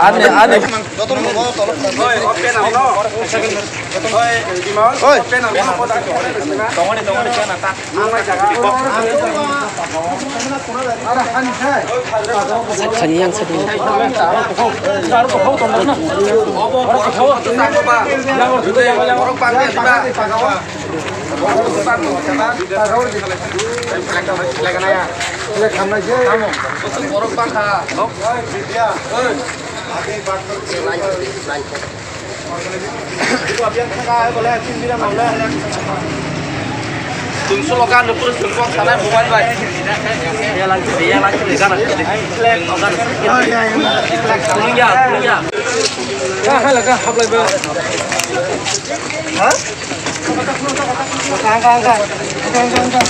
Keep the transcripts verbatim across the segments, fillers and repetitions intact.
Ani, ani. Oi. Sakani yang sadi. Tungsu loka nupur sungkok sanai mobile bai. Ya lang sini, ya lang sini, gana sini. Tulung ya, tulung ya. Ka hala ka hablai ba. Ha? Ka ka ka. Ka ka ka.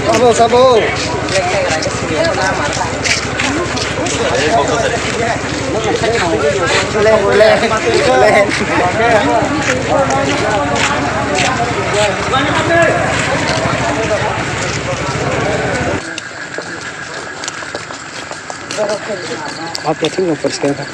Sabo, sabo. Apa sih nggak percaya?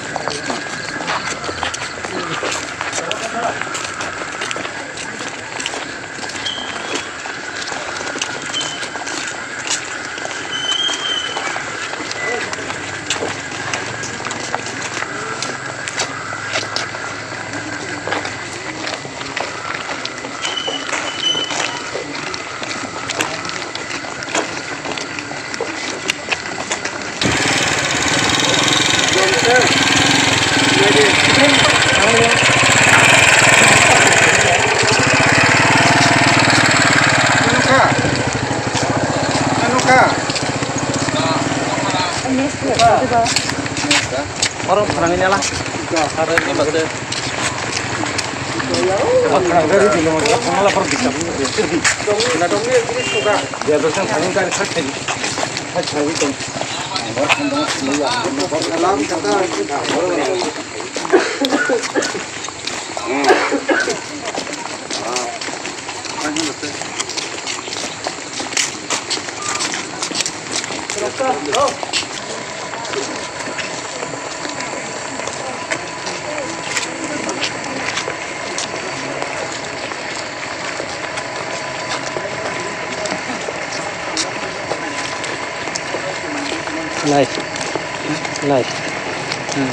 Oro phrangwi nala. Nice. Nice. Hmm.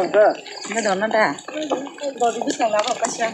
Nang da. Nang da, nang da. Dodi bwskango abo kaisa.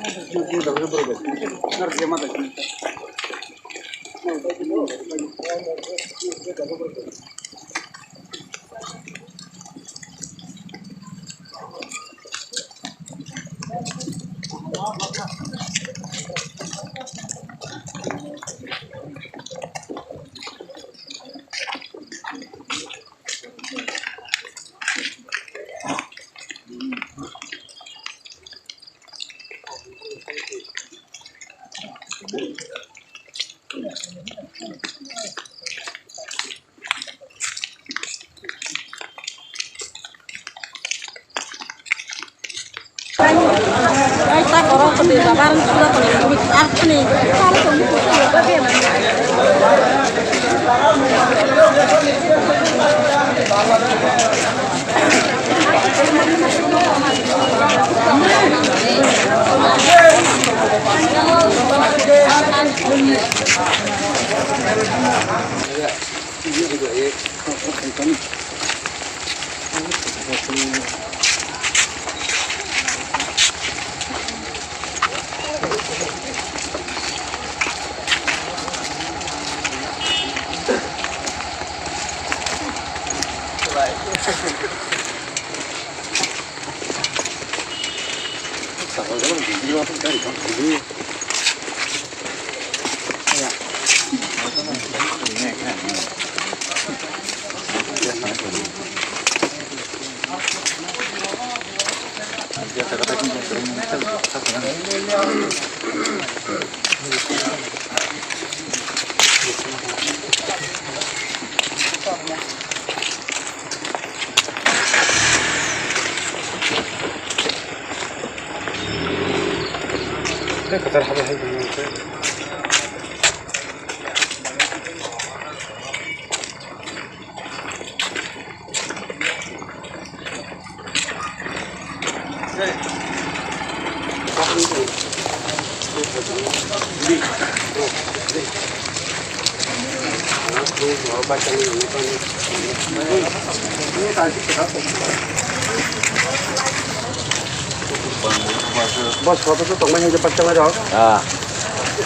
Boss, kota to tongmani hai je pachang rok. Ah.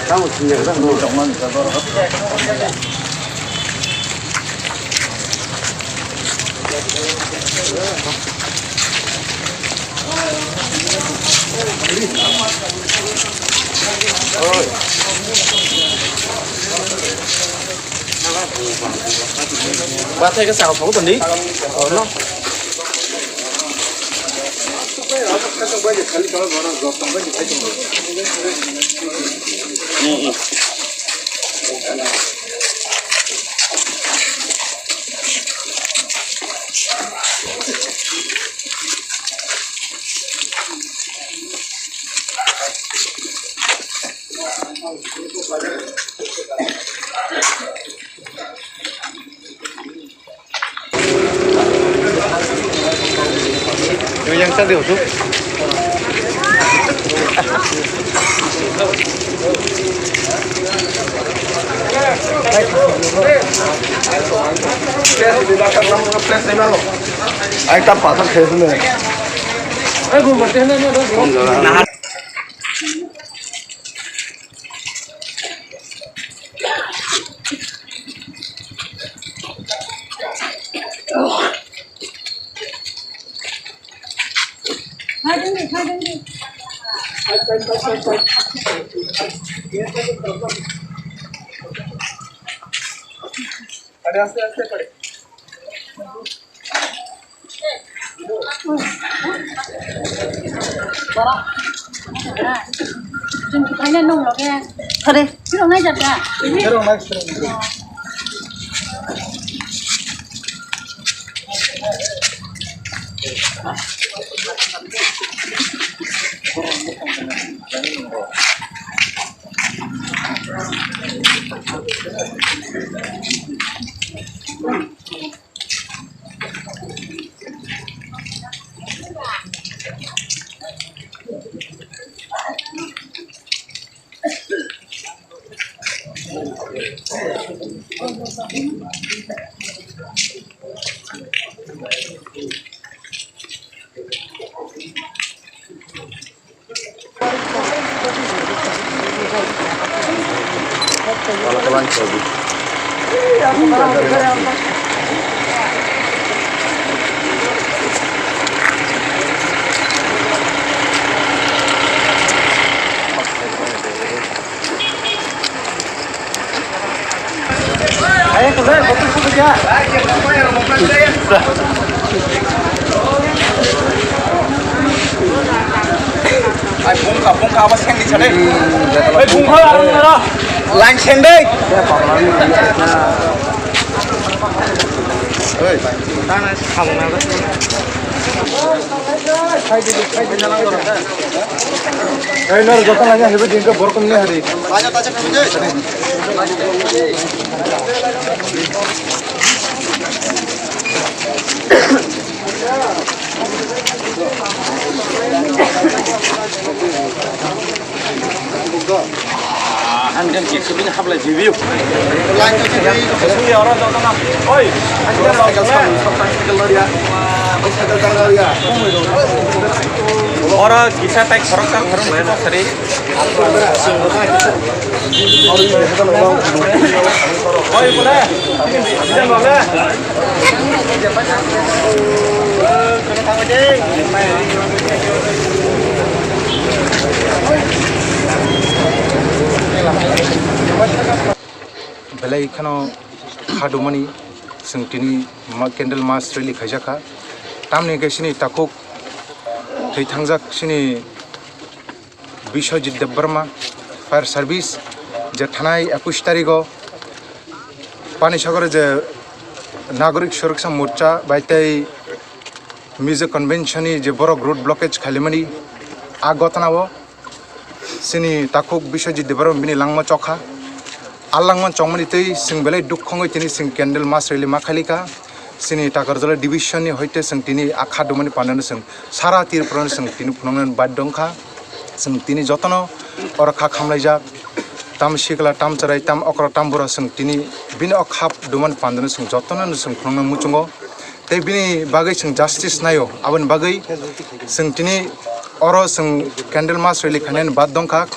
Tamo sini ya, no. Batai ka sao phok toni. Oh, no. Yang sa diyo tu. Ai ta pa ta khe ne. Ai gun ba te ne ne. Chwng khaina nung loge. Thore. Chwng nai jat da. Ai, bungkha, bungkha, abo sengni sade. Ai, bungkha, aro nara. Line sendai. Oi. Tana, khamna. Ei, nor joto laina hibi dingko borok ni hari. Handle khe subini hablai jibiyo. Oi. Oro kisa tai khoroksa khoroksa sari. Oi, bole. Belai kheno khadumani chwng tini ma-, candle mass rally khaijakha. Tamni hwnkhe chini takhuk thwi thangjak chini Biswajit Debbarma, Fire Service, je thanai ekush tarigo Panisagoro je Nagorik Suraksha Morcha bai tei Mizo Convention ni je borok road blockage khailaimani, a gotana o chini takhuk Biswajit Debbarma bini langma chokha. A langma chongmani tei chwng belai dukhu wngwi tini chwng candle mass rally ma khailika. Chini Takarjala division ni hoite chwng tini a khadumani pandano chwng sara Tripura no chwng tini phunuknani baddo wngkha. Chwng tini jotono oro kha khamlaijak, tam sikla, tam chwrai, tam okra, tam bura chwng tini bini o khadumani pandano chwng jotono no chwng phunukna muchungo. Tei bini bagwi chwng justice naio, aboni bagwi chwng tini oro chwng candle mass rally khainani bad dongkha.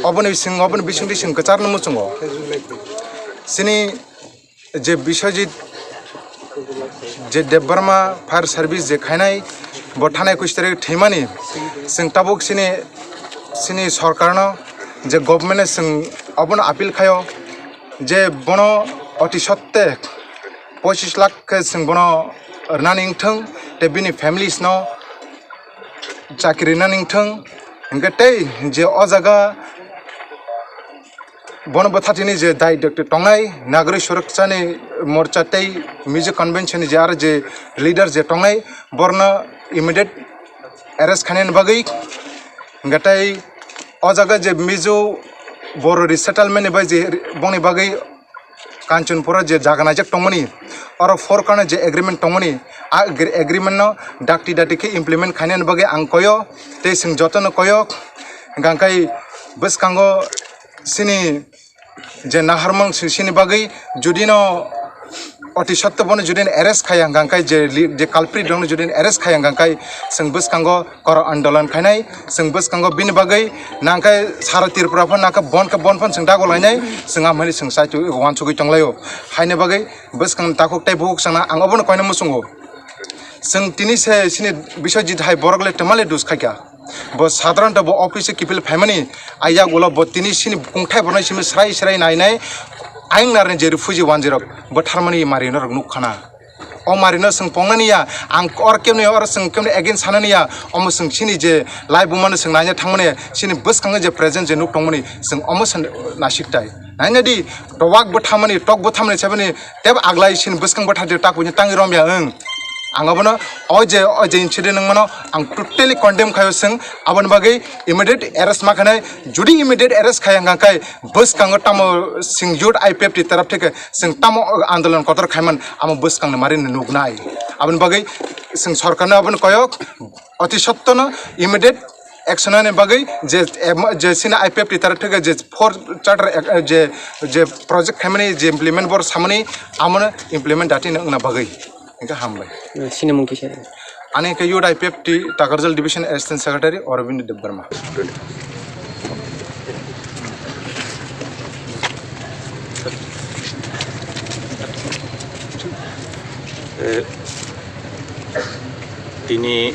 Oboni bising, oboni bisingtwi chwng kwcharno muchungo. Chini je Biswajit, je Debbarma Fire Service je khainai, bo thanai kuchitari thwimani, chwng tabuk chini, chini sorkarno, je government no chwng obono appeal khaio, je bono oti sotte pochis lakh khe chwng bono rwnani wngthwng, tei bini families no chakri rwnani wngthwng, hwnkhe tei je o jaga bono bwthatini je dai doctor tongnai, Nagori Surakchani Morcha tei Mizo Convention ni je aro je leader je tongnai, borno immediate arrest khainani bagwi, hwnkhe tei o jaga je Mizo Boro resettlement ni bai je bongni bagwi Kanchanpura je jaga naijak tongmani, oro four corner je agreement tongmani, a agre-, agreement no dakti dakti khe implement khainani bagwi ang koyo, tei chwng jotono koyo, hwnkha khe bwskango chini je naharmung chwng chini bagwi judino oti sotto bono judino arrest khaiya hwnkha khe je li-, je culprit rokno judino arrest khaiya hwnkha khe chwng bwskango koro andolon khainai, chwng bwskango bini bagwi nangkhe sara Tripura phano nangkhe bon khe bon phano chwng dago lainai, chwng amhani chwng saichwi uansugwi tonglaio. Haini bagwi bwskang takhuk tei bukhuk chwngno ang obono koina muchungo. Chwng tini se chini Biswajit hai borok le twmale dus khaikha. Bo sadharanto bo office o kiphil phaimani, a yagulo bo tini chini kungthai borno simi srai srai nainai ayang narni je refugee wanjwi rok bwtharmani mari norok nukkhana. O marino chwng pongnani ya, ang or kemni or chwng kemni against sanani ya, omo chwng chini je lai bumano chwng naina thangmani ya, chini bwskango je present je nuk tongmani chwng omo san nasik tai. Naina di, towak bwthamani, tok bwthamani sebani, teb aglai chini bwskang bwtha je tak buini tangi rom ya wng. Ang abono o je, o je incident wngmano ang totally condemn khayo chwng, aboni bagwi immediate arrest ma khanai, judi immediate arrest khaya hwnkha khe bwskango tamo chwng youth I P F T taraf theke chwng tamo andolon kotor khaiman amo bwskangni marini nuknai. Aboni bagwi chwng sorkarno aboni koyok oti sottono immediate action ani bagwi je, je chini I P F T taraf theke je four charter ac-, je, je project khaimani je implement bor samani amono implement dati wngna bagwi. Hingke hambai. Sini mung kisa. Ani ke youth I P F T Takarjal Division Assistant Secretary Aravind Debbarma. Eh, tini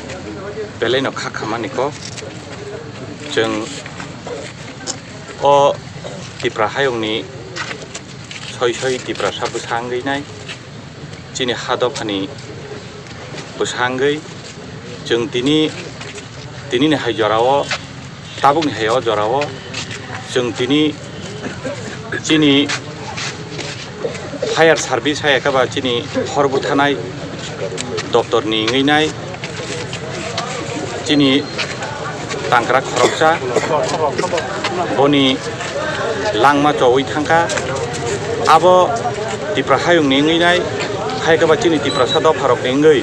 belai no kha khamani kok. Chwng o Tipra hayungni soi soi Tiprasa bwsa wngwi nai. Chini ha dophani bwsangwi chwng tini, tinini hai jorao, tabukni hai o jorao chwng tini chini fire service hai khe ba chini hor bwthanai doptorni wngwi nai chini tangkra khoroksa boni langma chowi thangkha. Abo Tipra hayungni wngwi nai, hai khe ba chini Tiprasa dopharokni wngwi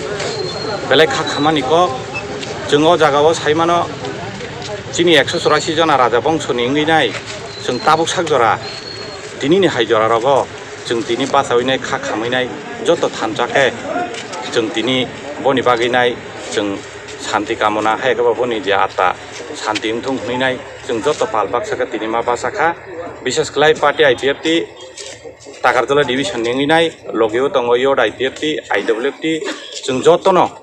belai kha khamani kok. Chwng o jagao sai mano, chini ekso churasi jona raja bongsoni wngwi nai, chwng tabuk sak jora, tinini hai jora rogo chwng tini bachawi nai, kha khamwi nai, joto thansa khe chwng tini boni bagwi nai chwng santi kamona hai khe ba boni je atta santi wngthung hwnwi nai chwng joto pal baksa khe tini ma bacha kha. Bishes khlai party I P F T Takarjala division ni wngwi nai, logio tongo youth I P F T, I W F T, chwng jotono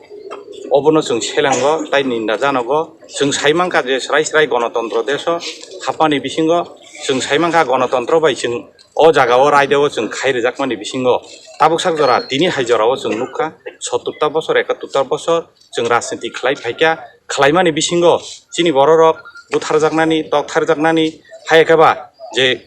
obono chwng selengo tai ninda janogo. Chwng sai mankha je srai srai gonotontro deso hapmani bisingo chwng sai mankha gonotontro bai chwng o jagao raidao chwng khai rwjakmani bisingo tabuk sak jora tini hai jorao chwng nukha sottur ta bosor, ekattur ta bosor chwng rajniti khlai phaikha, khlaimani bisingo chini bororok butharjaknani, toktharjaknani, hai khe ba je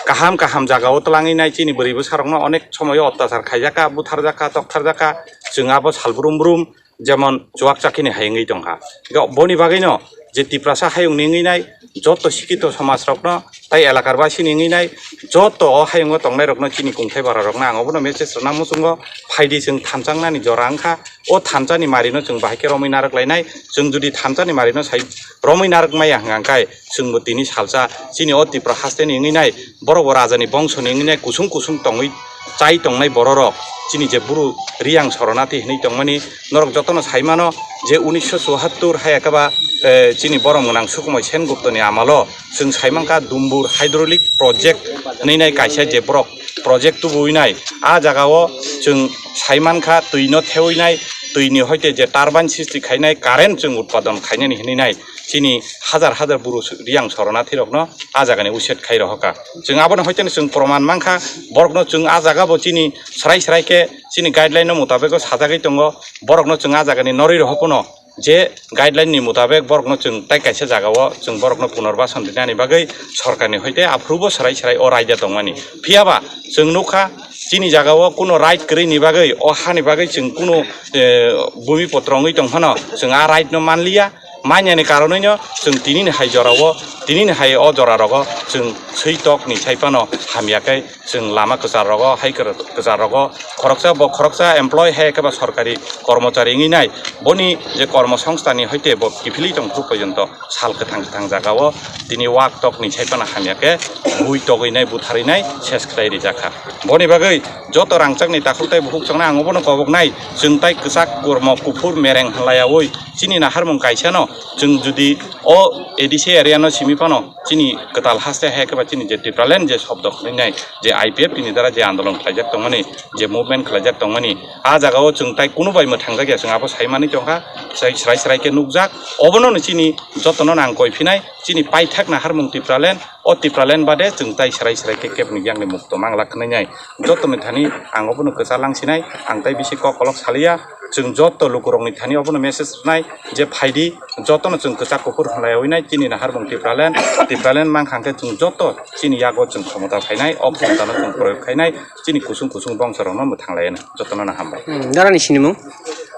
kaham kaham jagao twlangwi nai chini bwrwi bwsarokno onek somoyo ottachar khaijakha, butharjakha, toktharjakha, chwng abo sal brum brum jemon chuwak chakhini hai wngwi tongkha. Hingkhe boni bagwino je Tiprasa hayungni wngwi nai joto sikito somajrokno tai elakar basini wngwi nai joto o hayungo tongnairokno chini kungthai bararokno ang obono message rwna muchungo, phaidi chwng thansa wngnani jora wngkha. O thansani marino chwng bahai khe romwi narwk lainai. Chwng jodi thansani marino sai romwi narwk maya hwnkha khe chwngbo tini salsa chini o Tipra hasteni wngwi nai borok bo rajani bongsoni wngwi nai kusung kusung tongwi chai tongnai bororok chini je buru Riyang Soronati hinwi tongmani norok jotono sai mano je unisho chuahattur hai khe ba, eh, chini borom gwnang Sukumoi Senguptoni amalo chwng sai mankha Dumbur Hydraulic Project hinwi nai kaisa je borok project tubuwi nai, a jagao chwng sai mankha twino thewi nai, twini hoite je turbine sisti khainai, current chwng utpadon khainani hinwi nai, chini hajar hajar buru Riyang Soronati rokno a jagani uset khai rohorkha. Chwng abono hoiteno chwng proman mankha, borokno chwng a jagabo chini srai srai khe chini guideline no mutabego sajagwi tongo, borokno chwng a jagani norwi rohor phano je guideline ni mutabek borokno chwng tai kaisa jagao chwng borokno punarbasan rinani bagwi sorkarni hoite aphuru bo swrai swrai o raida tongmani. Phiyaba chwng nukha chini jagao kuno right kwrwini bagwi, o hani bagwi chwng kuno, eh, bumi potro wngwi tongphano chwng a right no manliya. Manyani karonwino chwng tinini hai jorao, tinini hai o jorarogo chwng swi tok ni sai phano hamya khe chwng lama kwchar rogo, hai kwr-, kwchar rogo khoroksa bo khoroksa employee hai khe ba sorkari kormochari wngwi nai, boni je kormo songstha ni hoite bo kiphilwi tong phuru porjonto sal kwthang kwthang jagao tini wak tok ni sai phano hamya khe bui togwi nai, butharwi nai, ses khlai rijak kha. Boni bagwi joto rangchak ni takhuk tei bukhuk chongnai ang obono kobok nai, chwng tai kwchak kormo kuphur mereng hwnlaiyaui chini naharmung kaisa no Chwng jodi o A D C area no simi phano chini kwtal haste hai khe ba chini je Tipraland je shobdo khwlainai, je I P F T ni dara je andolon khlaijak tongmani, je movement khlaijak tongmani, a jaga o chwng tai kunu bai mwthangjakya, chwng abo saimani tongkha, sai srai srai khe nukjak. Obono no chini jotono nang koi phinai, chini paithak naharmung Tipraland, o Tipraland bade chwng tai srai srai khe kebni yakni mukto manglak khwlainai. Jotoni thani ang obono kwchar langsinai, ang tai bisi kok kolok saliya. Chwng joto lukurokni thani obono message rwnai je phaidi, jotono chwng kwchak kuphur hwnlaiwi nai chini naharmung Tipraland, Tipraland mankha hwnkhe chwng joto chini yago chwng khomota phainai, o khomotano chwng proyog khainai, chini kusung kusung bongsorokno mwthanglaina jotono no hambai. Hmm, darani sinimung?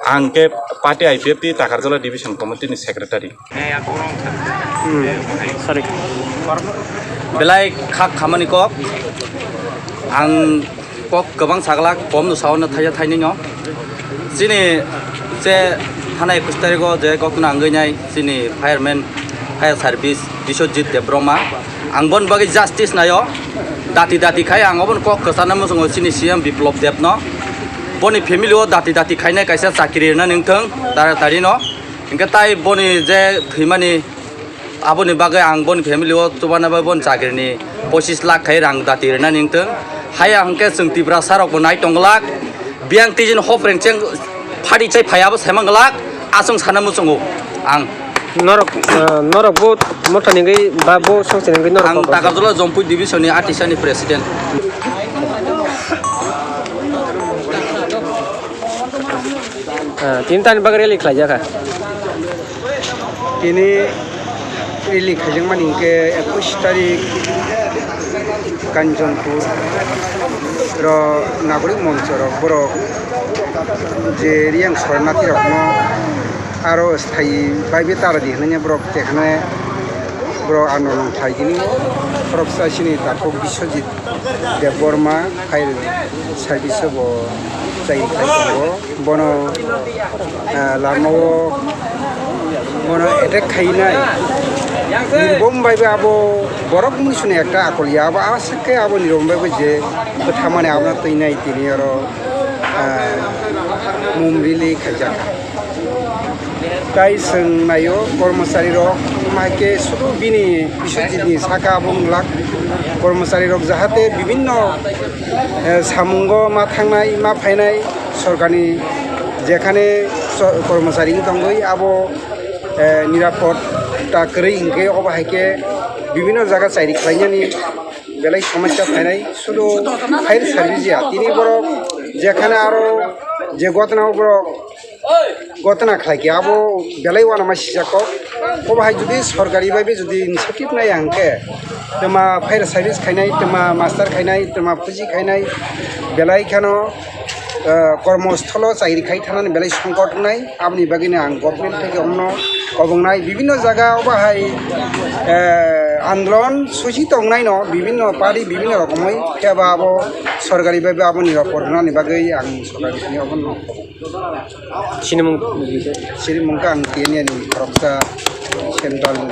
Ang khe party I P F T Takarjala Division Committee ni Secretary. Hmm, sorry. Belai khak khamani kok. Ang kok kwbang saglak, kom no sao no thaisa thainwi no. Chini je thana ekus tarikh o je kok nangwi nai chini fireman, fire service Biswajit Debbarma. Ang bon bagwi justice naio. Dati dati khai ang obon kok kwchana muchungo chini C M Biplop Deb no. Boni family o dati dati khainai kaisa chakri rwna ningthwng taratari no. Hingke tai boni je thwimani, aboni bagwi ang boni family o chubana bai boni chakrini pochis lakh khai rang dati rwna ningthwng. Haya hwnkhe chwng Tiprasa rok bo nai tongglak. Biyang tijin hop rengcheng phadi chai phai abo saimang glak. Aswng sana muchungo ang. Norok, ah, norok bo motha ningwi ba bo songchai ningwi norok ang kok Takarjala Jompui Division ni Atisani President. Ah, tini tani bagwi rally khlaijak kha. Tini rally khaijakmani hwnkhe ekus tarik Kanchanpur ro Nagorik Moncho rok borok je Riyang Shoronathi rokno aro sthai bai betara di hwnwi borok tekhne borok andolon khlai tini borok chasini takhuk Biswajit Debbarma fire service o bo chai khai tongo. Bono, ah, lama o bono attack khainai. Nirbom bai bo abo borok mui suni ekta akol ya. Abo aswk khe abo Nirbom bai bo je bwthamani abono twinai tini oro, ah, mum rally khaijak. Tai chwng naio kormochari rok, ma khe sudu bini Biswajit ni saka abo wng glak. Kormochari rok jahate bibinno, eh, samungo ma thangnai, ma phainai, sorkarni jekhane so-, kormochari wng tongwi abo, eh, nirapod ta kwrwi hwnkhe obo hai khe bibinno jaga chairi khlainani belai somosya phainai, sudu fire service ya. Tini borok jekhane aro je gotna o borok gotna khlai khe abo belai uanama sijak kok. Obo hai jodi sorkari bai jodi initiative nai ang khe, twma fire service khainai, twma master khainai, twma phuji khainai, belai kheno, eh, kormostholo chakri khai thanani belai songkot wngnai. Aboni bagwino ang government theke omno kobongnai bibinno jaga obo hai, eh, andolon sosi tongnai no bibinno party bibinno rokomoi khe ba abo sorkari bai abo nirapod wngnani bagwi ang sorkari sini obo no. Sinimung? Sinimung khe ang T N A ni khoroksa central ni.